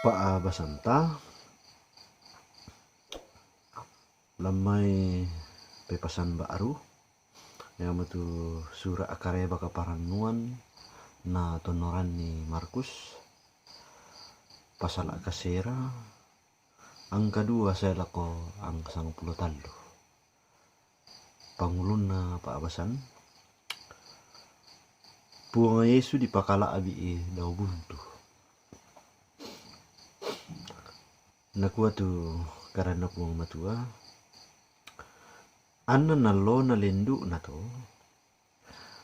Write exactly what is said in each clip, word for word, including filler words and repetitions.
Pa'abasanta lammai Pepasan Ba'ru, iamo tu sura' Kareba Kaparannuan na tonnoranni Markus, pasala' kasera, angka dua sae lako angka sangpulo tallu. Pangulunna pa'abasang, Puang Yesu dipakala'bi'i dao buntu. Nakua tu kadanNa Puang Matua, anna nallona lendu'na to,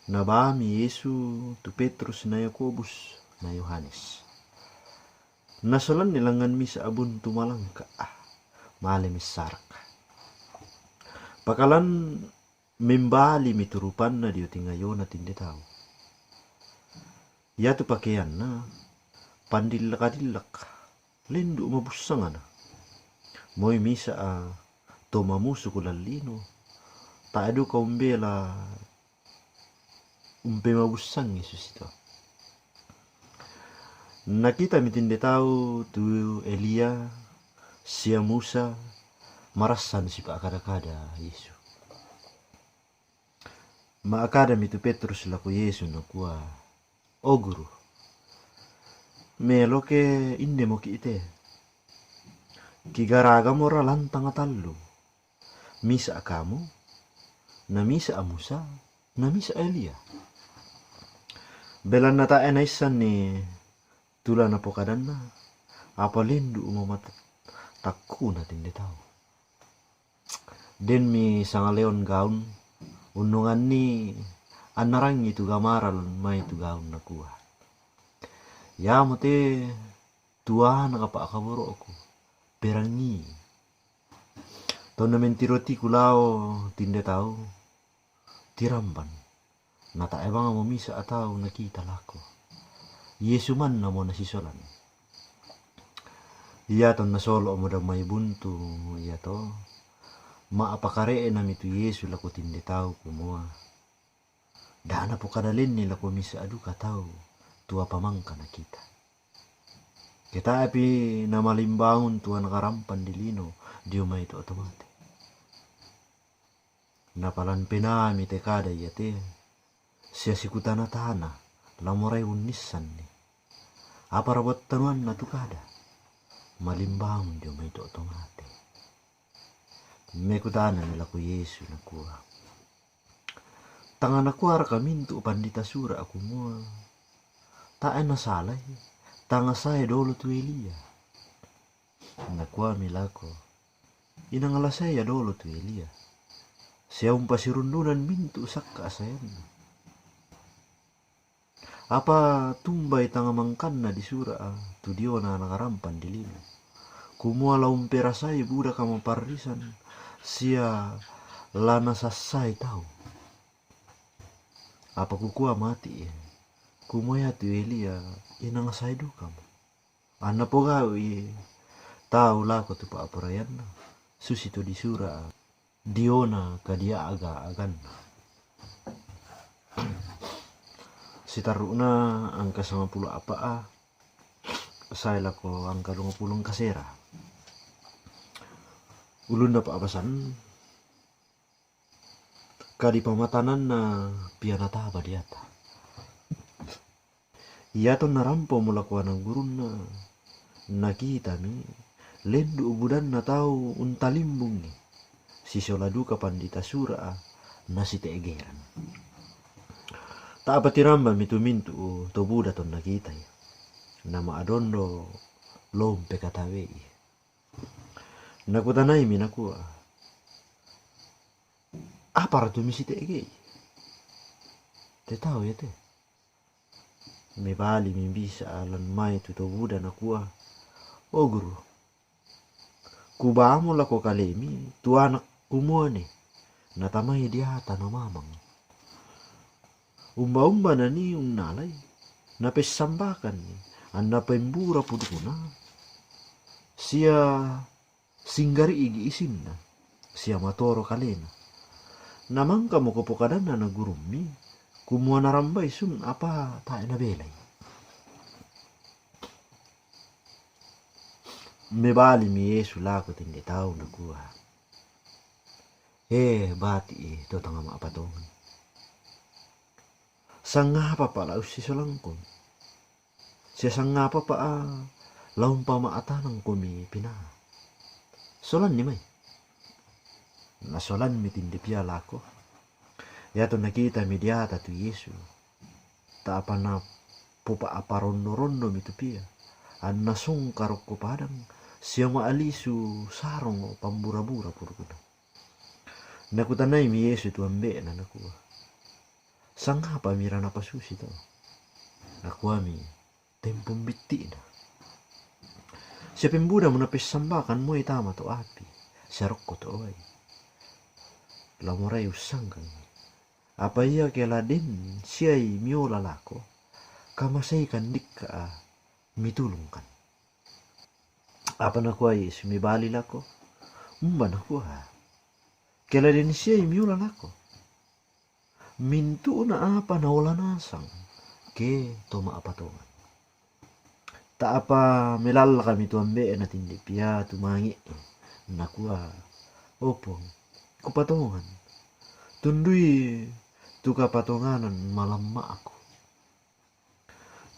nabaami Yesu tu Petrus na Yakobus na Yohanes. Nasolanni langngan misa' buntu malangka', male missara'. Pakalan membalimi tu rupanna dio tingayona tinde tau. Iatu pakeanna pandillak-dillak, lendu' mabussangana. Moi misa' to mamusu ku lallino, tae' duka umbela umpemabussangi susito. Nakitami tinde tau tu Elia sia Musa marassan sipa'kada-kada Yesu. Ma'kadami tu Petrus lako Yesu nakua, O Guru, meloke indemoki' te. Kigaragamora lantang tallu. Misa' kamu, na misa' Musa, na misa' Elia. Belanna tae' naissanni tu la napokadanna, apa lendu'mo mata takkuna tinde tau. Denmi sangaleon gaun, unnonganni annarangi tu gamara lan mai tu gaun nakua, iamo te tu anak pa'kaboro'ku, perangii. Tonna mentirotiku lao tinde tau, tiramban. Na tae' bangmo misa' tau nakita lako. Yesu mannamo nasisolan. Iatonna solo'mo dao mai buntu iato, ma'pakare'nami tu Yesu lako tinde tau kumua, da napokada lenni lako misa' duka tau tu apa mangka nakita. Ke tae'pi namalimbangun tu anak rampan di lino dio mai to' to mate. Napalan penaami te kada iate, sia sikutana-tana, la morai unnissanni. Apara buattanuanna tu kada, malimbangun dio mai to' to mate. Mekutanami lako Yesu nakua, tang nakuaraka mintu' pandita sura' kumua, tae' nasalai, tangnga sae dolo tu Elia. Nakuami lako, inang la sae ia dolo tu Elia, sia umpasirundunan mintu' sakka' saenna. Apa tumbai tang mangkanna disura' tu diona anak rampan di lino, kumua la umperasai buda kamaparrisan sia la nasassai tau. Apa kukua mati, kumua iatu Elia inang sae dukamo. Anna pogau'i tau lako tu pa'poraianna, susito disura' diona kadia'ga-aganna. Sitarru'na angka sangpulo apa'a sae lako angka duangpulo kasera. Ulunna pa'abasang, kadipamatananna pia nataba diata. Iatonna rampomo lako ana' gurunna, nakitami lendu' budanna tau untalimbungi, sisola duka pandita sura' nasite'geran. Ta'pa tirambami tu mintu' to buda tonna kitai, nama'dondo lao umpekatabe'i. Nakutanaimi nakua, apara tu misite'ge'i? Te tau iate. Mebalimi misa' lan mai tu to buda nakua, o Guru, kubamo lako kalemi tu anak kumuane, natamai diata namamang. Umba-umba nanii unnalai, napessambakanni, anna pembura pudukna, sia singgari'gi isinna, sia matoro kalena. Namangkamoko pokadanna ana' gurummi, kumua narambai sun apa tae' nabelai. Mebali mi Yesu lako tinde tau, nakua, "E bati' to tang ma'patongan. Sangapa pa' la ussisolangkomi? Sia sangapa pa' la umpama'tanangkomi pina? Solanni mai." Nasolanmi tinde pia lako. Iatu nakitami diata tu Yesu, ta'apa napopa'paronno-ronnomi tu pia, anna songka rokko padang, sia ma'lisu sarong pambura-bura puruna. Nakutanaimi Yesu tu ambe'na, nakua, "Sangapa mira napasusi to?" Nakuami, "Tempung bitti'na. Sia pembuda munapessambakan moi tama to api, sia rokko to wai. La morai ussangkangi. Apa ia ke la den siai miola lako, kamaseikan dikka mitulungkan." Apa nakua Yesu mebali lako? "Umba," nakua, "ke la den siai miola lako? Mintu'na apa naola nasang ke to ma'patongan." Ta'apa melallakami tu ambe'na tinde pia tu mange', nakua, "O Puang, kupatongan. Tundui tu kapatonganan malamma'ku."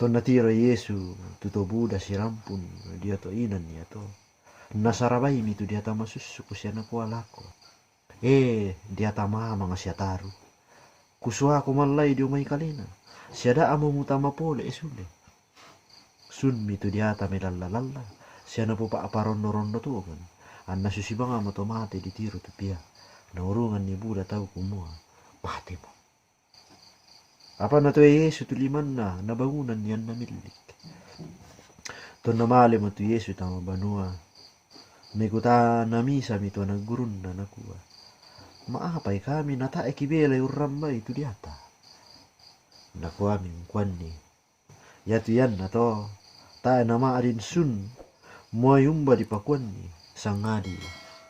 Tonna tiro Yesu tu to buda sirampun dio to inan iato, nasarabaimi tu diata masussuku sia nakua lako, "E diata mamang sia taru, kusuako mallai dio mai kalena, sia da'mo mutama pole sule." Sunmi tu diata melalla-lalla, sia napopa'paronno-ronno tongan, anna susi bangamo to mate ditiro tu pia, naurunganni buda tau kumua, "Matemo." Apa natoe Yesu tu limanna, nabangunanni anna millik. Tonna malemo tu Yesu tama banua, mekutana misami tu anak gurunna, nakua, "Ma'apai kami natae kibelai urrambai tu diata?" Nakuami, ungkuanni, "Iatu ianna to, tae nama'din sun moi umba dipakuanni, sangadi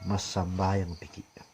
massambayang piki'."